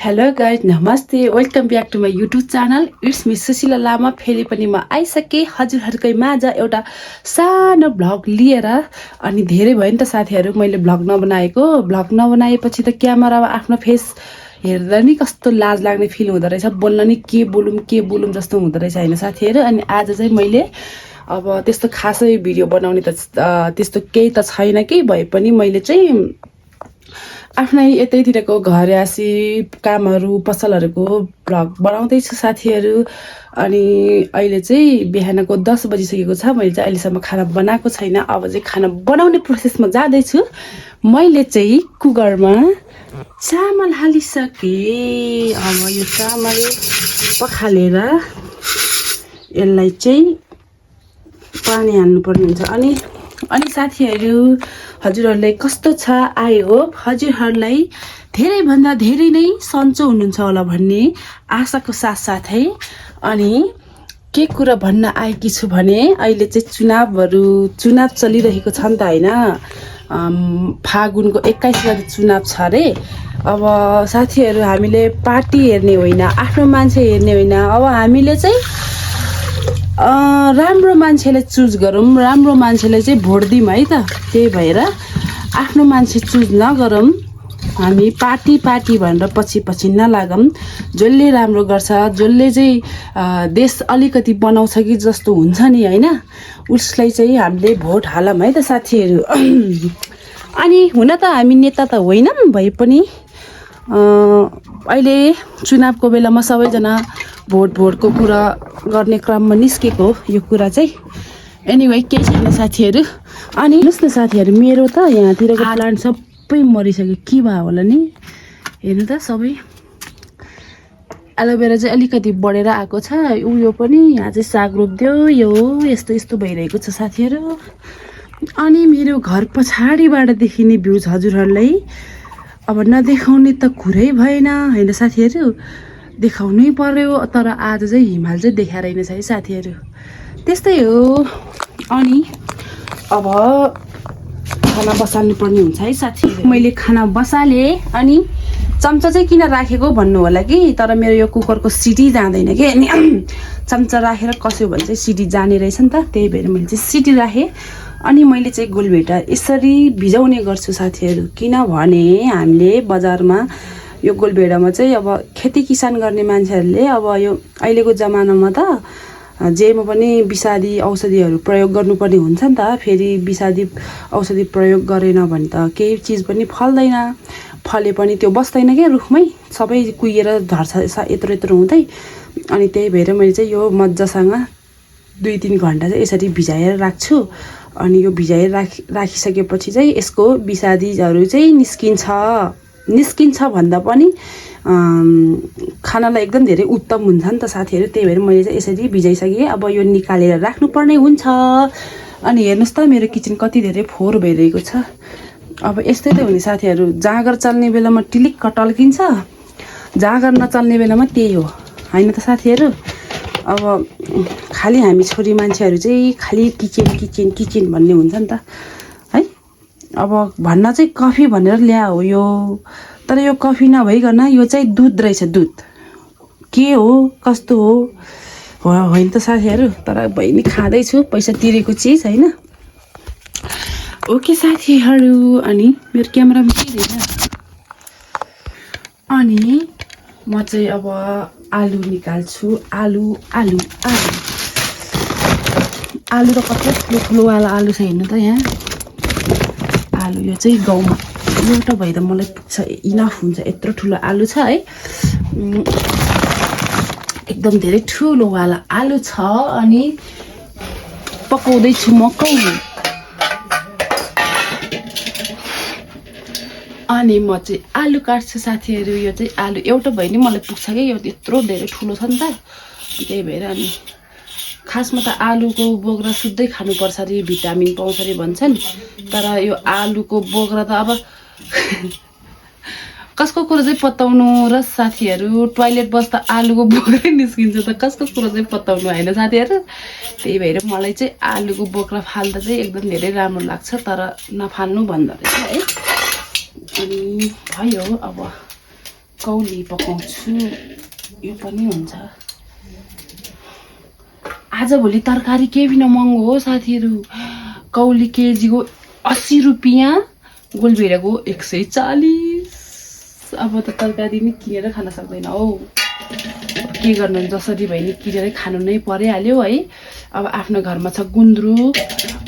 Hello guys नमस्ते welcome back to my YouTube channel it's me Sushila Lama. फेरि पनि म आइसकेँ हजुरहरूकै माझ एउटा सानो भ्लग लिएर। अनि धेरै भयो नि त साथीहरू मैले भ्लग नबनाएपछि त क्यामेरामा आफ्नो फेस हेर्दा नि कस्तो लाज लाग्ने फिल हुँदो रहेछ, बोल्न नि के बोलौँ जस्तो हुँदो रहेछ होइन साथीहरू। अनि आज चाहिँ मैले अब त्यस्तो खासै भिडियो बनाउने त त्यस्तो केही त छैन कि भए पनि मैले चाहिँ आफ्नै यतैतिरको घरयासी कामहरू पसलहरूको भ्लग बनाउँदैछु साथीहरू। अनि अहिले चाहिँ बिहानको 10 बजिसकेको छ। मैले चाहिँ अहिलेसम्म खाना बनाएको छैन, अब चाहिँ खाना बनाउने प्रोसेसमा जाँदैछु। मैले चाहिँ कुकरमा चामल हालिसकेँ। अब यो चामल पखालेर यसलाई चाहिँ पानी हाल्नुपर्ने हुन्छ। अनि साथीहरू हजुरहरूलाई कस्तो छ? आई होप हजुरहरूलाई धेरैभन्दा धेरै नै सन्चो हुनुहुन्छ होला भन्ने आशाको साथसाथै अनि के कुरा भन्न आएकी छु भने अहिले चाहिँ चुनाव चलिरहेको छ नि त होइन। फागुनको 21 गते चुनाव छ अरे। अब साथीहरू हामीले पार्टी हेर्ने होइन, आफ्नो मान्छे हेर्ने होइन, अब हामीले चाहिँ राम्रो मान्छेलाई चुज गरौँ, राम्रो मान्छेलाई चाहिँ भोट दिउँ है त। त्यही भएर आफ्नो मान्छे चुज नगरौँ, हामी पार्टी भनेर पछि नलागौँ। जसले राम्रो गर्छ, जसले चाहिँ देश अलिकति बनाउँछ कि जस्तो हुन्छ नि होइन, उसलाई चाहिँ हामीले भोट हालौँ है त साथीहरू। अनि हुन त हामी नेता त होइनौँ, भए पनि अहिले चुनावको बेलामा सबैजना भोटको कुरा गर्ने क्रममा निस्केको यो कुरा चाहिँ। एनिवे केही छैन साथीहरू। अनि हेर्नुहोस् न साथीहरू, मेरो त यहाँतिरको प्लान्ट सबै मरिसक्यो, के भयो होला नि। हेर्नु त सबै एलोभेरा चाहिँ अलिकति बढेर आएको छ। उयो पनि यहाँ चाहिँ साग रोप्दियो, यो यस्तो भइरहेको छ साथीहरू। अनि मेरो घर पछाडिबाट देखिने भ्यूज हजुरहरूलाई अब नदेखाउने त कुरै भएन होइन साथीहरू, देखाउनै पर्यो। तर आज चाहिँ हिमाल चाहिँ देखाइरहेन छ है साथीहरू, त्यस्तै हो। अनि अब खाना बसाल्नु पर्ने हुन्छ है साथीहरू। मैले खाना बसालेँ। अनि चम्चा चाहिँ किन राखेको भन्नु होला कि, तर मेरो यो कुकरको सिटी जाँदैन कि। अनि चम्चा राखेर कस्यो भने चाहिँ सिटी जाने रहेछ नि त, त्यही भएर मैले चाहिँ सिटी राखेँ। अनि मैले चाहिँ गोलभेडा यसरी भिजाउने गर्छु साथीहरू, किनभने हामीले बजारमा यो गोलभेडामा चाहिँ अब खेती किसान गर्ने मान्छेहरूले अब यो अहिलेको जमानामा त जेमा पनि विषादी औषधिहरू प्रयोग गर्नुपर्ने हुन्छ नि त। फेरि विषादी औषधि प्रयोग गरेन भने त केही चिज पनि फल्दैन, फले पनि त्यो बस्दैन क्या रुखमै, सबै कुहिएर झर्छ यत्रो हुँदै। अनि त्यही भएर मैले चाहिँ यो मजासँग 2-3 घन्टा चाहिँ यसरी भिजाएर राख्छु। अनि यो भिजाएर राखिसकेपछि चाहिँ यसको विषादीहरू चाहिँ निस्किन्छ भन्दा पनि खानालाई एकदम धेरै उत्तम हुन्छ नि त साथीहरू। त्यही भएर मैले चाहिँ यसरी भिजाइसकेँ। अब यो निकालेर राख्नुपर्ने हुन्छ। अनि हेर्नुहोस् त मेरो किचन कति धेरै फोहोर भइरहेको छ। अब यस्तै त हो नि साथीहरू, जाँगर चल्ने बेलामा टिलिक्क टल्किन्छ, जाँगर नचल्ने बेलामा त्यही हो होइन त साथीहरू। अब खालि हामी छोरी मान्छेहरू चाहिँ खालि किचन भन्ने हुन्छ नि त है। अब भन्न चाहिँ कफी भनेर ल्या हो यो, तर यो कफी नभइकन यो चाहिँ दुध रहेछ। दुध के हो कस्तो हो होइन त साथीहरू, तर बहिनी खाँदैछु, पैसा तिरेको चिज होइन। ओके साथीहरू, अनि मेरो क्यामेरामा के रहेछ। अनि म चाहिँ अब आलु निकाल्छु। आलु त कत्रो ठुलोवाला आलु छ हेर्नु त यहाँ। आलु यो चाहिँ गाउँमा एउटा भइदा मलाई पुग्छ, इनफ हुन्छ। यत्रो ठुलो आलु छ है, एकदम धेरै ठुलोवाला आलु छ। अनि पकाउँदैछु मकै। अनि म चाहिँ आलु काट्छु साथीहरू। यो चाहिँ आलु एउटा भयो नि मलाई पुग्छ कि, यो यत्रो धेरै ठुलो छ नि त। त्यही भएर अनि खासमा त आलुको बोक्रा शुद्धै खानुपर्छ अरे, भिटामिन पाउँछ अरे भन्छन्। तर यो आलुको बोक्रा त अब कसको कुरो चाहिँ पत्ताउनु र साथीहरू, टोइलेट बस्दा आलुको बोक्रै निस्किन्छ त कसको कुरो चाहिँ पत्ताउनु होइन साथीहरू। त्यही भएर मलाई चाहिँ आलुको बोक्रा फाल्दा चाहिँ एकदम धेरै राम्रो लाग्छ, तर नफाल्नु भन्दो रहेछ है। अनि भयो अब कौली पकाउँछु, यो पनि हुन्छ। आजभोलि तरकारी केही पनि महँगो हो साथीहरू। कौली केजीको 80 रुपियाँ, गोलभेडाको 140। अब त तरकारी नै किनेर खान सक्दैन हौ, के गर्नु, जसरी भए नि किनेरै खानु नै परिहाल्यो है। अब आफ्नो घरमा छ गुन्द्रुक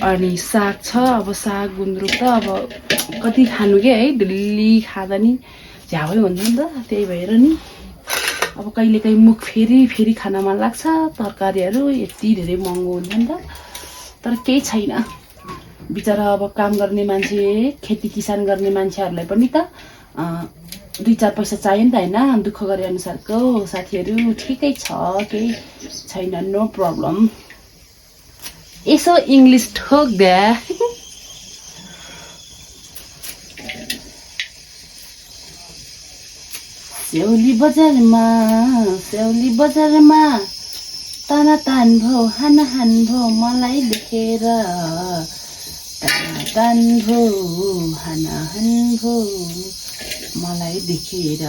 अनि साग छ। अब साग गुन्द्रुक त अब कति खानु के है, डेली खाँदा नि झ्यावै हुन्छ नि त, त्यही भएर नि अब कहिलेकाहीँ मुख फेरि खान मन लाग्छ। तरकारीहरू यति धेरै महँगो हुन्छ नि त, तर केही छैन। बिचरा अब काम गर्ने मान्छे, खेती किसान गर्ने मान्छेहरूलाई पनि त 2-4 पैसा चाहियो नि त होइन, दुःख गरे अनुसारको। साथीहरू ठिकै छ, केही छैन, नो प्रब्लम। यसो इङ्ग्लिस ठोक्दा स्याउली बजारमा तान भो हान भो मलाई देखेर, तान भो हान भो मलाई देखेर।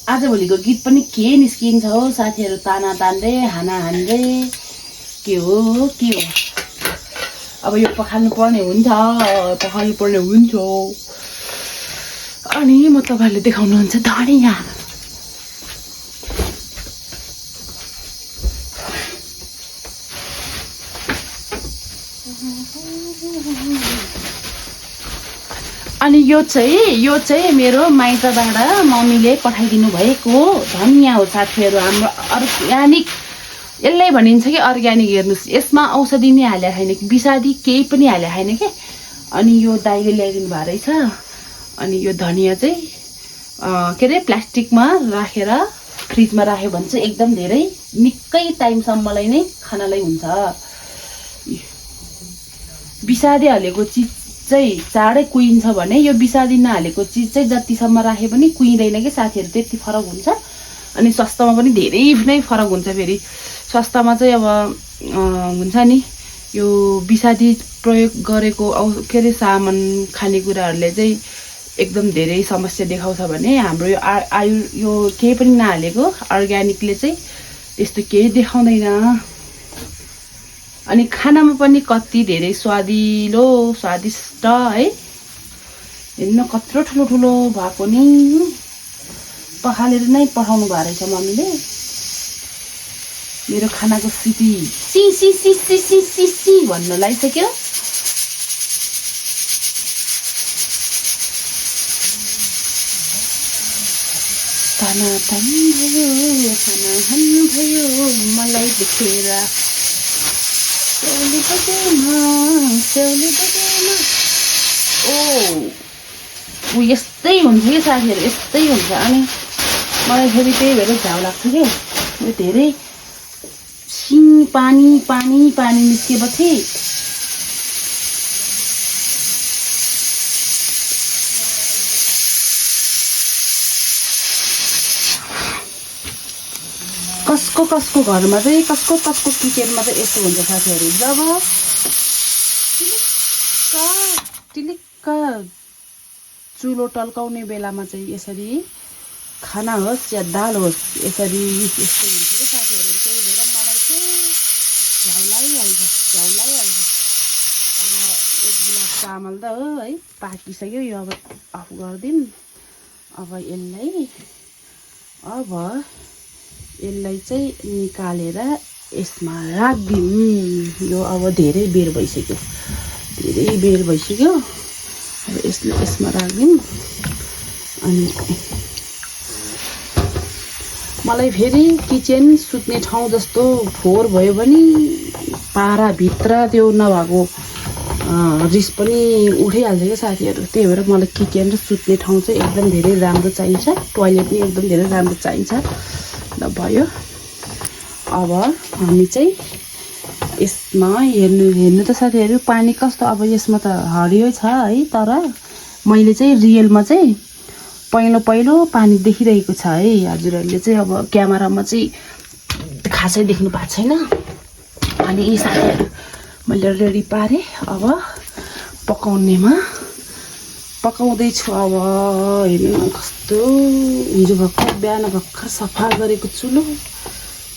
आजभोलिको गीत पनि के निस्किन्छ हो साथीहरू, ताना तान्दै हाना हान्दै, के हो। अब यो पखाल्नु पर्ने हुन्छ अनि म तपाईँहरूले देखाउनुहुन्छ धनिया। अनि यो चाहिँ मेरो माइतबाट मम्मीले पठाइदिनु भएको धनिया हो साथीहरू, हाम्रो अर्ग्यानिक। यसलाई भनिन्छ कि अर्ग्यानिक। हेर्नुहोस्, यसमा औषधि नै हालेको छैन कि विषादी केही पनि हालेको छैन के। अनि यो दाइले ल्याइदिनु भएको रहेछ। अनि यो धनिया चाहिँ के अरे प्लास्टिकमा राखेर फ्रिजमा राख्यो भने चाहिँ एकदम धेरै निकै टाइमसम्मलाई नै खानलाई हुन्छ। विषादी हालेको चिज चाहिँ चाँडै कुहिन्छ भने यो विषादी नहालेको चिज चाहिँ जतिसम्म राखे पनि कुहिँदैन कि साथीहरू, त्यति फरक हुन्छ। अनि स्वास्थ्यमा पनि धेरै नै फरक हुन्छ। फेरि स्वास्थ्यमा चाहिँ अब हुन्छ नि, यो विषादी प्रयोग गरेको के अरे सामान खानेकुराहरूले चाहिँ एकदम धेरै समस्या देखाउँछ भने हाम्रो यो यो केही पनि नहालेको अर्ग्यानिकले चाहिँ यस्तो केही देखाउँदैन। अनि खानामा पनि कति धेरै स्वादिष्ट है। हेर्नु कत्रो ठुलो भएको नि, पखालेर नै पठाउनु भएको रहेछ मम्मीले। मेरो खानाको सिटी सी भन्न लागिसक्यो। ताना तान भयो मलाई देखेर, स्याउली बजारमा। ओ यस्तै हुन्छ कि साथीहरू, यस्तै हुन्छ। अनि मलाई फेरि त्यही भएर झ्याउ लाग्छ कि यो धेरै पानी निस्केपछि कसको घरमा चाहिँ कसको किचनमा चाहिँ यस्तो हुन्छ साथीहरू। जब टिलिक्क चुलो टल्काउने बेलामा चाहिँ यसरी खाना होस् या दाल होस्, यसरी यस्तो हुन्छ कि साथीहरू। त्यही भएर मलाई चाहिँ झ्याउ लागिहाल्छ। अब 1 गिलास चामल त हो है, पाकिसक्यो यो। अब अफ गरिदिउँ। अब यसलाई चाहिँ निकालेर यसमा राखिदिउँ। यो अब धेरै बेर भइसक्यो। अब यसमा राखिदिउँ। अनि मलाई फेरि किचन सुत्ने ठाउँ जस्तो फोहोर भयो भने पाराभित्र त्यो नभएको रिस पनि उठिहाल्छ क्या साथीहरू। त्यही भएर मलाई किचन र सुत्ने ठाउँ चाहिँ एकदम धेरै राम्रो चाहिन्छ। टोयलेट पनि एकदम धेरै राम्रो चाहिन्छ। ल भयो। अब हामी चाहिँ यसमा हेर्नु त साथीहरू, पानी कस्तो। अब यसमा त हरियो छ है, तर मैले चाहिँ रियलमा चाहिँ पहिलो पानी देखिरहेको छ है। हजुरहरूले चाहिँ अब क्यामेरामा चाहिँ खासै देख्नु भएको छैन। अनि यी साथीहरू मैले रेडी पारेँ। अब पकाउनेमा पकाउँदैछु अब हेर्नु न कस्तो हिजो भर्खर बिहान भर्खर सफा गरेको चुलो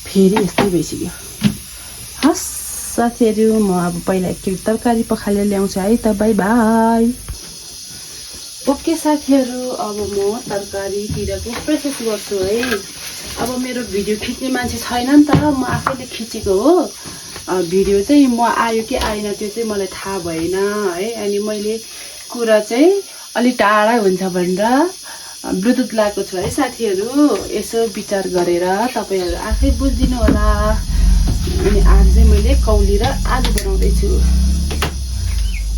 फेरि यस्तै भइसक्यो। हस् साथीहरू म अब पहिला एकचोटि तरकारी पखालेर ल्याउँछु है त बाई बाई। ओके साथीहरू अब म तरकारीतिरको प्रोसेस गर्छु है। अब मेरो भिडियो खिच्ने मान्छे छैन नि त, म आफैले खिचेको हो। भिडियो चाहिँ म आयो कि आएन त्यो चाहिँ मलाई थाहा भएन है। अनि मैले कुरा चाहिँ अलिक टाढा हुन्छ भनेर ब्लुटुथ लगाएको छु है साथीहरू। यसो विचार गरेर तपाईँहरू आफै बुझिदिनु होला। अनि आज चाहिँ मैले कौली र आलु बनाउँदैछु।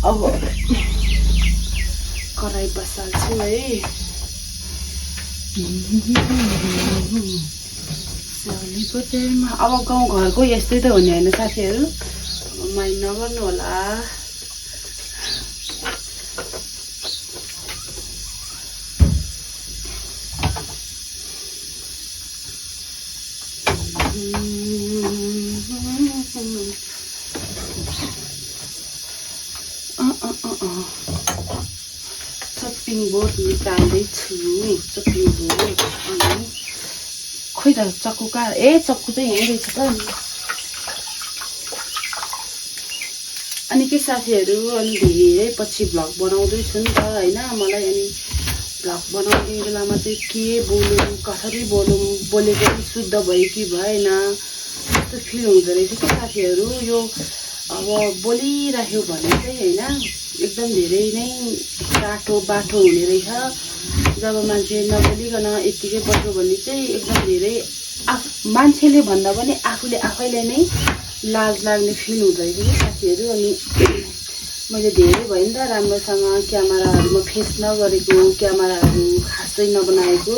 अब कराई बसाल्छु है। अब गाउँघरको यस्तै त हुने होइन साथीहरू, माइन्ड नगर्नु होला। चप्पिङ बोर्ड निकाल्दैछु, चप्पिङ बोर्ड। अनि खोइ त चक्कु कहाँ, चक्कु चाहिँ यहीँ रहेछ त। अनि के साथीहरू, अनि धेरै पछि भ्लग बनाउँदैछु नि त होइन। मलाई अनि भ्लग बनाउने बेलामा चाहिँ के बोलौँ कसरी बोलेको पनि शुद्ध भयो कि भएन त्यस्तो फिल हुँदो रहेछ कि साथीहरू। यो अब बोलिराख्यो भने चाहिँ होइन एकदम धेरै नै बाटो हुने रहेछ। जब मान्छे नबोलिकन यत्तिकै बस्यो भने चाहिँ एकदम धेरै मान्छेले भन्दा पनि आफैले नै लाज लाग्ने फिल हुँदो रहेछ कि साथीहरू। अनि मैले धेरै भयो नि त राम्रोसँग क्यामेराहरूमा फेस नगरेको, क्यामेराहरू खासै नबनाएको,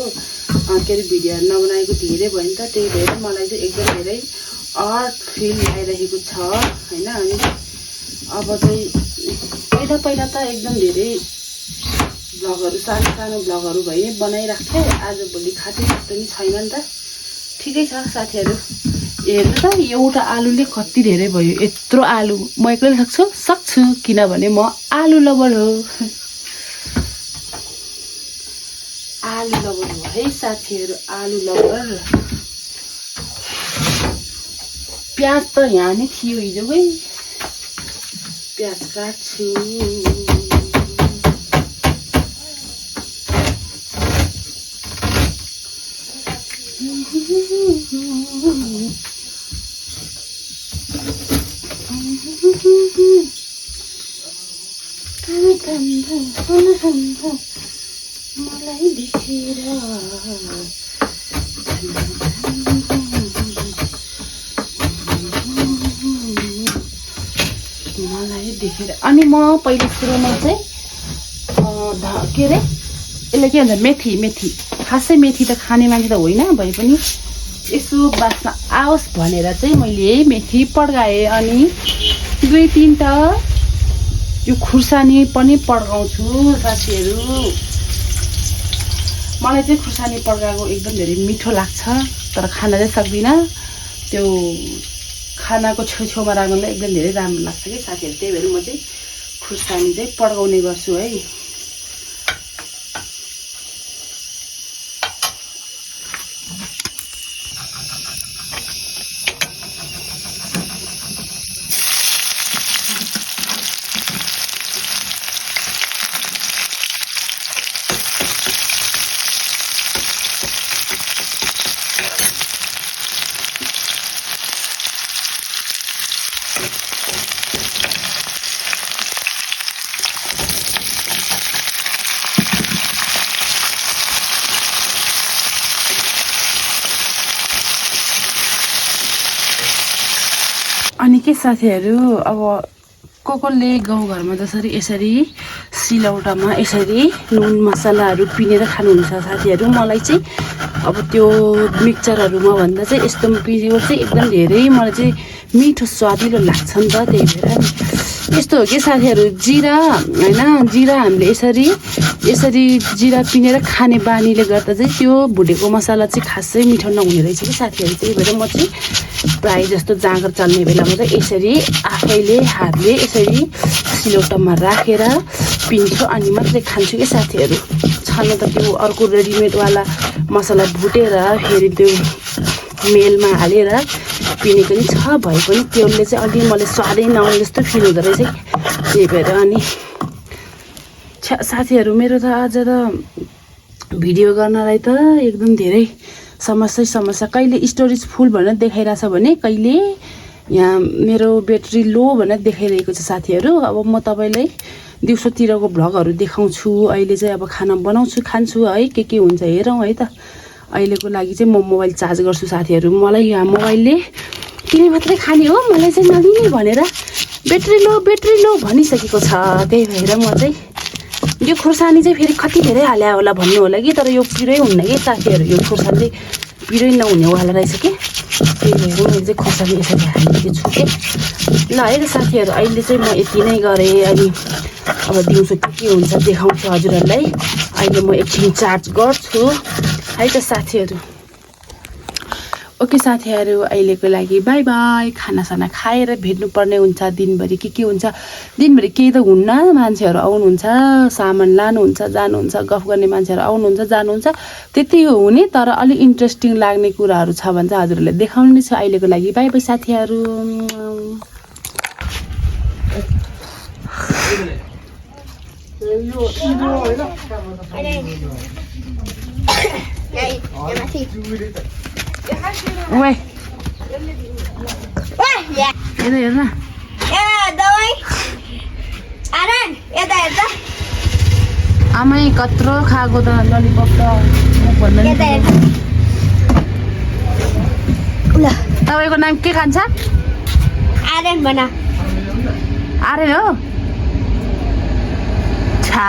के अरे भिडियोहरू नबनाएको धेरै भयो नि त। त्यही भएर मलाई चाहिँ एकदम धेरै अर्ड फिल आइरहेको छ होइन। अनि अब चाहिँ पहिला त एकदम धेरै भ्लगहरू सानो भ्लगहरू भए नै बनाइराख्थेँ। आजभोलि खाँदै जस्तो नि छैन नि त। ठिकै छ साथीहरू। हेर्नु त एउटा आलुले कति धेरै भयो। यत्रो आलु म एक्लैले सक्छु किनभने म आलु लभर हो। आलु लभर हो है साथीहरू, आलु लभर। प्याज त यहाँ नै थियो हिजोकै, प्याज काट्छु। मलाई देखेर अनि म पहिले सुरुमा चाहिँ के अरे यसलाई के भन्छ मेथी। खासै मेथी त खाने मान्छे त होइन भए पनि यसो बास्ना आओस् भनेर चाहिँ मैले मेथी पड्काएँ। अनि 2-3टा यो खुर्सानी पनि पड्काउँछु साथीहरू। मलाई चाहिँ खुर्सानी पड्काएको एकदम धेरै मिठो लाग्छ, तर खान चाहिँ सक्दिनँ। त्यो खानाको छेउछेउमा राख्नुलाई एकदम धेरै राम्रो लाग्छ कि साथीहरू। त्यही भएर म चाहिँ खुर्सानी चाहिँ पड्काउने गर्छु है। अनि के साथीहरू, अब कसले गाउँघरमा जसरी यसरी सिलौटामा यसरी नुन मसलाहरू पिनेर खानुहुन्छ साथीहरू, मलाई चाहिँ अब त्यो मिक्सचरहरूमा भन्दा चाहिँ यस्तोमा पिनेको चाहिँ एकदम धेरै मलाई चाहिँ मिठो स्वादिलो लाग्छ नि त। त्यही भएर यस्तो हो कि साथीहरू, जिरा होइन, जिरा हामीले यसरी जिरा पिनेर खाने बानीले गर्दा चाहिँ त्यो भुटेको मसला चाहिँ खासै मिठो नहुने रहेछ कि साथीहरू। त्यही भएर म चाहिँ प्रायः जस्तो जाँगर चल्ने बेलामा चाहिँ यसरी आफैले हातले यसरी सिलौटामा राखेर पिन्छु अनि मात्रै खान्छु के साथीहरू। छन त त्यो अर्को रेडिमेडवाला मसला भुटेर फेरि त्यो मेलमा हालेर पिनेको नि छ, भए पनि त्यसले चाहिँ अलि मलाई स्वादै नआउने जस्तो फिल हुँदो रहेछ कि। त्यही भएर अनि साथीहरू मेरो त आज त भिडियो गर्नलाई त एकदम धेरै समस्या। कहिले स्टोरेज फुल भनेर देखाइरहेछ भने कहिले यहाँ मेरो ब्याट्री लो भनेर देखाइरहेको छ साथीहरू। अब म तपाईँलाई दिउँसोतिरको भ्लगहरू देखाउँछु। अहिले चाहिँ अब खाना बनाउँछु, खान्छु है, के हुन्छ हेरौँ है त। अहिलेको लागि चाहिँ म मोबाइल चार्ज गर्छु साथीहरू। मलाई यहाँ मोबाइलले तिमी मात्रै खाने हो, मलाई चाहिँ नलिने भनेर ब्याट्री लो भनिसकेको छ। त्यही भएर म चाहिँ यो खुर्सानी चाहिँ फेरि कति धेरै हाल्या होला भन्नु होला कि, तर यो पिरै हुन्न कि साथीहरू। यो खुर्सानी चाहिँ पिरै नहुनेवाला रहेछ कि, त्यही भएर मैले चाहिँ खुर्सानी यसरी हालिदिएको छु कि। ल है त साथीहरू, अहिले चाहिँ म यति नै गरेँ। अनि अब दिउँसो के हुन्छ देखाउँछु हजुरहरूलाई। अहिले म एकछिन चार्ज गर्छु है त साथीहरू। ओके साथीहरू, अहिलेको लागि बाई बाई। खानासाना खाएर भेट्नुपर्ने हुन्छ दिनभरि के हुन्छ। दिनभरि केही त हुन्न, मान्छेहरू आउनुहुन्छ, सामान लानुहुन्छ, जानुहुन्छ, गफ गर्ने मान्छेहरू आउनुहुन्छ, जानुहुन्छ, त्यति हो हुने। तर अलिक इन्ट्रेस्टिङ लाग्ने कुराहरू छ भने चाहिँ हजुरहरूलाई देखाउनु नै छ। अहिलेको लागि बाई बाई साथीहरू। ओए हेर न आमै कत्रो खाएको त ललिपप त भन्नु। तपाईँको नाम के खान्छ? आर्यन भन। आर्यन हो? छा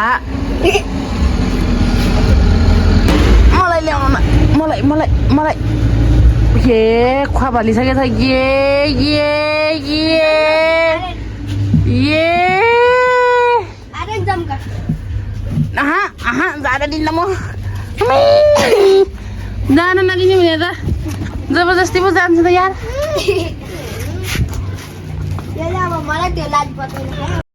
मलाई ल्याउनु न, मलाई ए खुवा भलिसकेको छ। जान दिन्न म, जान नदिने भने त जबरजस्ती पो जान्छ त यार। मलाई त्यो लाज बताउनु।